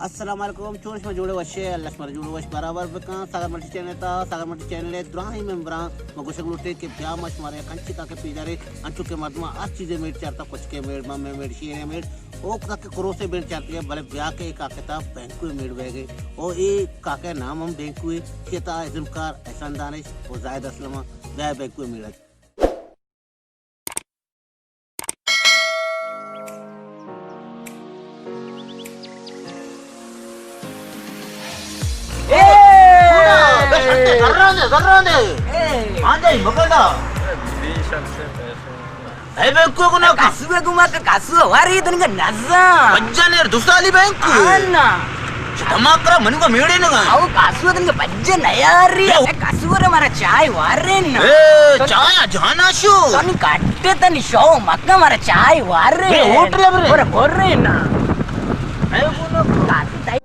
السلام علیکم، چون شما جوڑے وشے؟ اللہ شما جوڑے وش برابر بکن۔ ساگر ملٹی چینل تا، ساگر ملٹی چینل ءِ دراہیں ممبراں ما گوشگ لوٹیں کہ بیا ما شمارا یک انچیں کاکے پیش داریں، انچو کہ مردماں ہر چیزے میڑ چارتا، کچکے میڑ، ممے میڑ، شیرے میڑ، او تک کروسے میڑ چارتی ہے، بلے بیا کہ اے کاکے تا بینکو میڑ بیگے، او اے کاکے نام ہم بینکو ہے، کہ تا ازمکار احسان دانش او زاہد اسلم، بیا بینکو میڑ۔ اے! ذران دے، ذران دے۔ اے! ہاں جائی، مکلا۔ اے بینکو گنا۔ کسو گما کا کسو واری دنگا نزا۔ بجن یار، دو سالی بینکو۔ ہاں نا۔ دماغ کرا منو کا میڑے نگا۔ او کاسو تنگا بجے نیاری۔ اے کاسو رے مارا چائے وارے نا۔ اے چائے جانا شو۔ تنی کاٹے تنی شو مکا مارا چائے وارے۔ اے ہوٹل ہے برے۔ برے برے نا۔ اے بولو کاسو تائی۔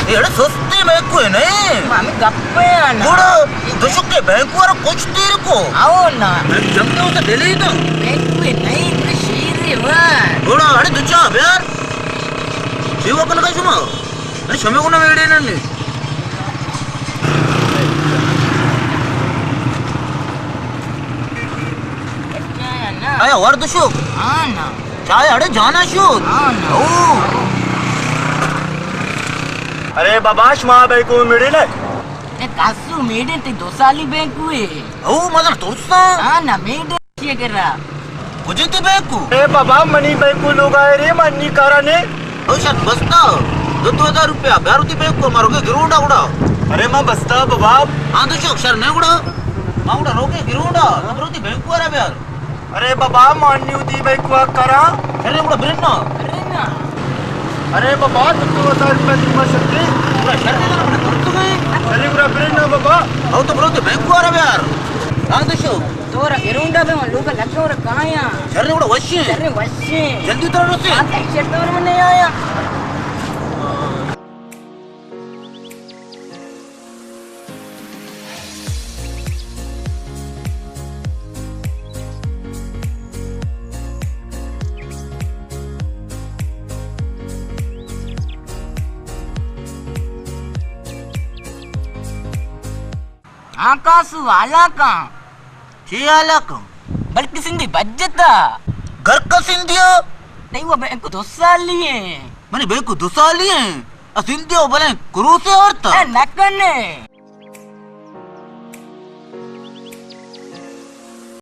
ایڑے سستے بینکو ہے نہیں۔ مامی گپے آنا۔ گڑا دشکے بینکو ارا کچھ تیر کو۔ آؤ نا۔ جنگ تو دلی تو۔ بینکو ہے نہیں، گڑا شیر ہے وا۔ گڑا اڑے دو چا بیار۔ شیو کن کا شما۔ اڑے شمے کو نہ میڑے نہ نے۔ آیا ور دشک۔ ہاں نا۔ چائے اڑے جانا شود۔ ہاں نا۔ او۔ ارے بابا، شما بینکو میڑے لے۔ اے کاسو میڑے تے دو سالی بینکو ہے۔ او مدن ترسا۔ ہاں نا، میڑے چیے کرا۔ کجے تے بینکو؟ اے بابا، منی بینکو لوگا ہے رے، منی کارا نے۔ او شر بستا، دو دو ہزار روپیہ، بیار وتی بینکو مارو کے گرونڈا گڑا۔ ارے ما بستا بابا۔ ہاں تو شوق شر نے گڑا۔ ما گڑا روکے گرونڈا، تو برو وتی بینکو ارا بیار۔ ارے بابا، مانی وتی بینکو کرا۔ شر نے گڑا برنا۔ ارے بابا، دو دو ہزار روپیہ دیما شکری۔ گڑا شر نے گڑا برنا تو گئے۔ ارے گڑا برنا بابا۔ او تو برو وتی بینکو ارا بیار۔ ہاں تو شوق۔ تو را گرونڈا بے من لوگ لگا اور کایا۔ شر گڑا وشی۔ شر وشی۔ جلدی تر رسے۔ ہاں، تئی شر تو من نہیں آیا۔ ہاں کاسو، حالا کن؟ چی حالا کن؟ بلکہ سندھی بجتا۔ گھر کا سندھیا؟ نہیں، وہ بینک دو سالی ہیں۔ منی بینک دو سالی ہیں؟ ا سندھیا بلے کروسے آورتا؟ اے نکنے۔